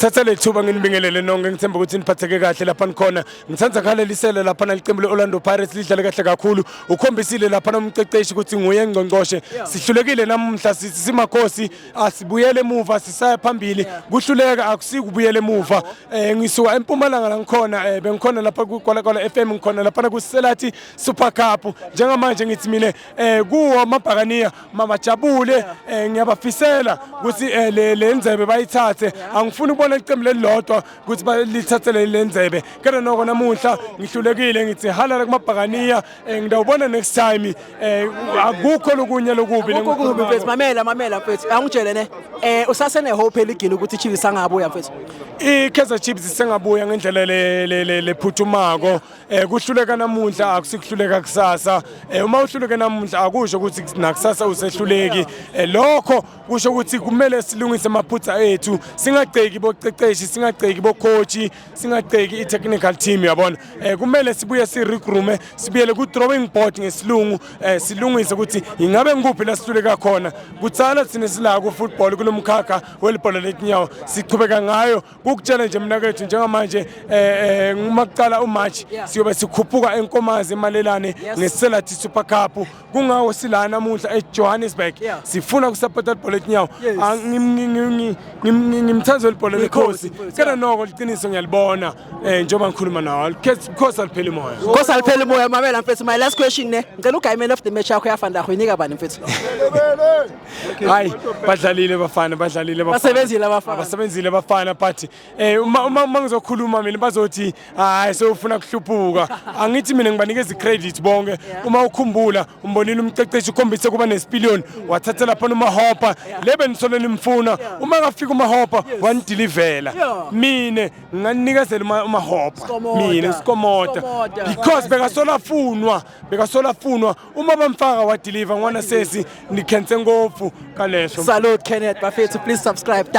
Thatha lethuba nginibingelele nonke, ngithemba ukuthi niphatheke kahle lapha nikhona. Ngithanda kuhalelisela lapha naliqembu le-Orlando Pirates, lidlale kahle kakhulu. Ukhombisile lapha nomqeqeshi ukuthi nguye ngqongqoshe. Sihlulekile namuhla sithi simakhosi, asibuyele emuva, sisaya phambili. Kuhluleka akusikubuyela emuva. Ngisuka eMpumalanga la ngikhona, bengikhona lapha ku-Kwalakwala FM, ngikhona lapha ku-Selati Super Cup. Njengamanje ngithi mina kuwo amabhakaniya mabajabule, ngiyabafisela ukuthi le ndzebe bayithathe. Angifuni ukubona iqembu lelilodwa ukuthi balithathele le ndzebe, kodwa noko namuhla ngihlulekile. Ngithi halala kumabhakaniya, ngidawubona next time. Akukho lokunye lokubi. Akukho kubi, mfethu. Mamela, mamela mfethu, angitshele ne, usasene hope eligini ukuthi iChiefs angabuya, mfethu? I-Kaizer Chiefs sengabuya ngendlela lephuthumako. Kuhluleka namuhla akusikuhluleka kusasa. Uma uhluleke namuhla akusho ukuthi nakusasa usehluleki. Lokho kusho ukuthi kumele silungise amaphutha ethu, singagceki boqeqeshi, singagceki bocoach, singagceki i-technical team, yabona. Kumele sibuye si-regroupe, sibuyele ku-drawing board ngesilungu, silungise ukuthi ingabe ngikuphi la sihluleka khona. Kutsala thina sila ku-football, kulo mkhakha welibhola letinyawo, sichubeka ngayo. Kukutshela nje mina kethu, njengamanje uma kuqala uMarch siyobe sikhuphuka eNkomazi emalelane ngeSelati Super Cup. Kungawo sila namuhla eJohannesburg, sifuna ukusapota ibhola letinyawo. Ah, ngimthanda libhola lekhosi, kodwa noko liqiniso ngiyalibona, njengoba ngikhuluma nawo, khosi alipheli moya. Nkosi alipheli moya. Mamela mfethu, my last question ne, ngicela ugaye man of the match yakho yavandag, uyinika bani, mfethu? Hayi, badlalile bafana, badlalile bafana. Basebenzile abafana. Basebenzile bafana, but uma ngizokhuluma mina bazothi hayi, sewufuna kuhluphuka. Angithi mina ngibanikeza i-credit bonke. Uma ukhumbula, umbonile umqeqeshi ukhombise kuba nesipiliyoni, wathatha lapha uMahopa le benisole nimfuna. Uma ngafika uMahopa wanidelivela. Mina nganikezela uMahopa. Skomota. Mina Skomota. Skomota. Because bekasola funwa, bekasola funwa. Uma bamfaka wadeliver. Ngwana sesi nikhense ngopfu kalesho. Salute, Kenneth. Bafethu, please subscribe.